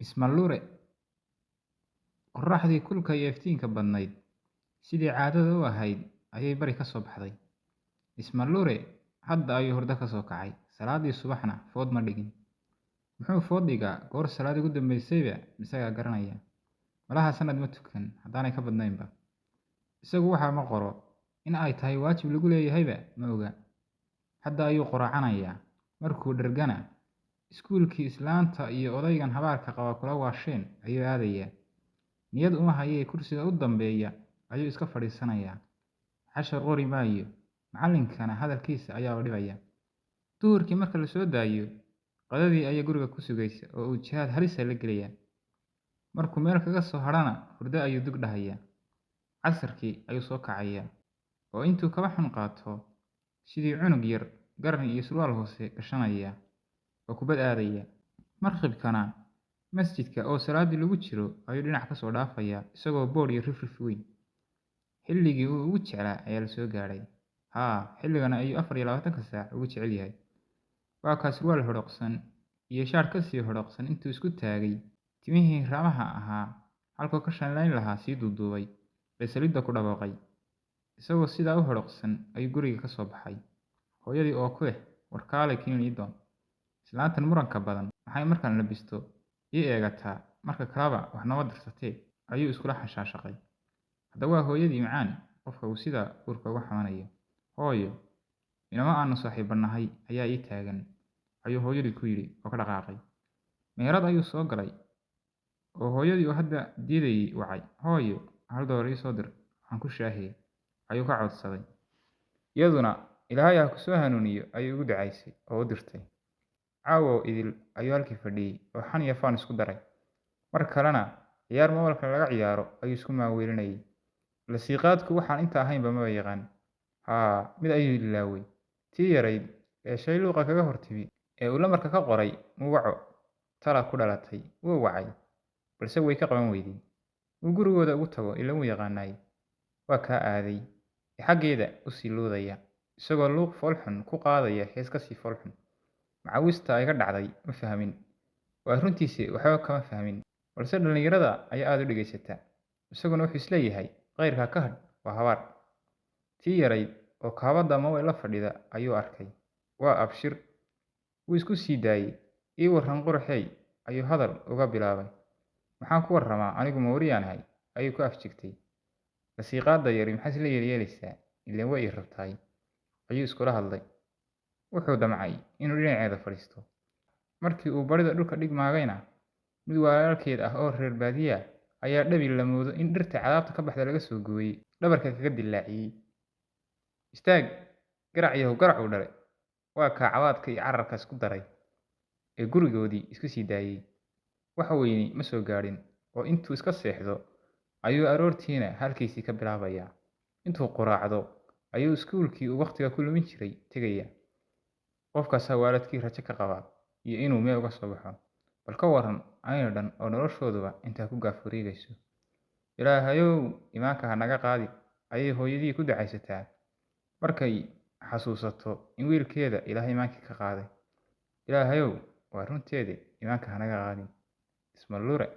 Ismalure. Qorraxdii kulka iyo iftiinka badnayd, sidii caadada u ahayd ayay bari ka soo baxday. Ismalure hadda ayuu hurdo ka soo kacay, salaaddii subaxna food ma dhigin. Muxuu food dhigaa goor salaad ugu dambeysayba isagaa garanaya. Malaha sanad ma tukan haddaanay ka badnaynba. Isagu waxa ma qoro, in ay tahay waajib lagu leeyahayba ma oga. Hadda ayuu quraacanayaa, markuu dhergana iskuulkii islaanta iyo odaygan habaarka qaba kula waasheen ayuu aadayaa. Niyad uma hayee kursiga u dambeeya ayuu iska fadhiisanayaa. Cashar qori maayo, macallinkana hadalkiisa ayaaba dhibaya. Duhurkii marka la soo daayo, qadadii ayaa guriga ku sugaysa oo uu jihaad halis ah la gelayaa. Markuu meel kaga soo hadhana hurdo ayuu dug dhahayaa. Casarkii ayuu soo kacayaa oo intuu kaba xun qaato sidii cunug yar garan iyo surwaal hoose gashanaya oo kubad aadaya. Maqribkana masjidka oo salaaddii lagu jiro ayuu dhinac ka soo dhaafayaa isagoo boodh iyo rifrif weyn. Xilligii uu ugu jeclaa ayaa la soo gaadhay. Haa, xilligan ayuu 24-ka saac ugu jecel yahay. Waa kaa surwaal hodhoqsan iyo shaadh ka sii hodhoqsan intuu isku taagay, timihii ramaha ahaa halkuu ka shanlayn lahaa sii duuduubay ee saliidda ku dhawaaqay. Isagoo sidaa u hodhoqsan ayuu guriga ka soo baxay. Hooyadii oo ku leh, war kaalay kiniin ii doon. Islaantan muranka badan maxay markaan labisto ii eegataa, marka kaleba wax nooma dirsatee, ayuu iskula xashaashaqay. Hadda waa hooyadii macaan qofka uu sidaa uurka uga xamanayo. Hooyo, inama aanu saaxiibanahay ayaa ii taagan, ayuu hooyadii ku yidhi oo ka dhaqaaqay. Meherad ayuu soo galay oo hooyadii uu hadda diidayay wacay. Hooyo, $1 ii soo dir, waxaan ku shaahiyey, ayuu ka codsaday. Iyaduna Ilaahay ha ku soo hanuuniyo ayuu ugu ducaysay oo u dirtay. Caawa idil ayuu halkii fadhiyay oo xan iyo faan isku daray. Mar kalena ciyaar moobilka laga ciyaaro ayuu isku maaweelinayay. Lasiiqaadku waxaan inta ahaynba maba yaqaan. Haa, mid ayuu ilaaway. Tii yarayd ee shay luuqa kaga hortimi ee uu lamarka ka qoray muwaco tala ku dhalatay wuu wacay, balse way ka qaban weyday. Wuu gurigooda ugu tago ilaa wuu yaqaanay. Waa kaa aaday ee xaggeeda u sii luudaya, isagoo luuq foolxun ku qaadaya hees ka sii foolxun. Macawista ay ka dhacday ma fahmin. Waa runtiisa waxba kama fahmin, balse dhalinyarada ayaa aad u dhegaysata. Isaguna wuxuu isleeyahay khayrka ka hadh waa habaar. Tii yarayd oo kaabada mobile la fadhida ayuu arkay. Waa abshir. Wuu isku sii daayay. Ii warran quruxey, ayuu hadal uga bilaabay. Maxaan ku warramaa anigu ma wariyanahay, ayuu ku afjigtay. Lasiiqaadda yari maxay isla yeelyeelaysaa, ileen way ii rabtaay, ayuu iskula hadlay. Wuxuu damcay inuu dhinaceeda fadhiisto. Markii uu barida dhulka dhig maagayna, mid walaalkeed ah oo reer baadiya ayaa dhabi la moodo in dhirta cadaabta ka baxda laga soo gooyay, dhabarka kaga dilaaciyay. Istaag, garac yahow garac uu dhalay. Waa kaa cawaadka iyo cararka isku daray ee gurigoodii isku sii daayay. Wax weyni ma soo gaadhin oo intuu iska seexdo ayuu aroortiina halkiisii ka bilaabayaa. Intuu quraacdo ayuu iskuulkii uu waqtiga ku lumin jiray tegaya. Qofkaasaa waalidkii rajo ka qaba iyo inuu meel uga soo baxo. Bal ka waran ayna dhan oo noloshooduba intaa ku gaaf wareegayso. Ilaahayow iimaanka ha naga qaadi, ayay hooyadii ku ducaysataa markay xasuusato in wiilkeeda Ilaahay iimaankii ka qaaday. Ilaahayow waa runteedii iimaanka ha naga qaadin. Ismalure.